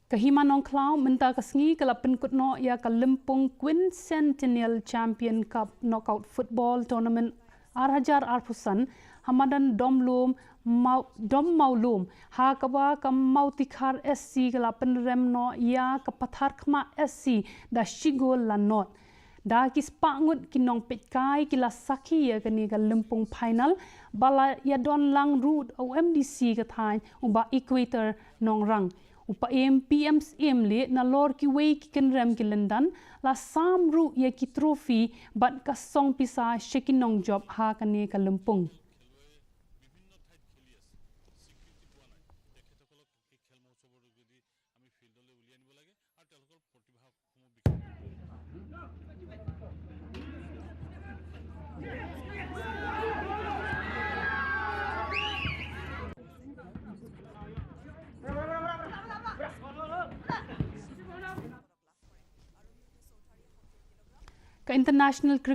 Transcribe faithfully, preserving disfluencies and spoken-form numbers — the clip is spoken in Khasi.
Ka Hima Nongkhlaw mynta ka sngi ka la pynkut noh ïa ka lympung Quincentennial Champion Cup Knockout Football Tournament ar hajar arphew san ha madan Domlum Mau, Dom Mawlum, ha kaba ka Mawtikhar S C ka la pynrem noh ïa ka Patharkhmah S C da shi gol la not. Da ki spah ngut ki nongpeitkai ki la sakhi ïa kane ka lympung final ba la ïadon lang ruh u M D C ka thaiñ u Bah Equator Nongrang. U Paiem P M Syiemlieh nalor kiwei ki kynrem ki lyndan la sam ruh ïa ki trophy bad ka song pisa sha ki nongjop ha kane ka lympung. Ka International Cricket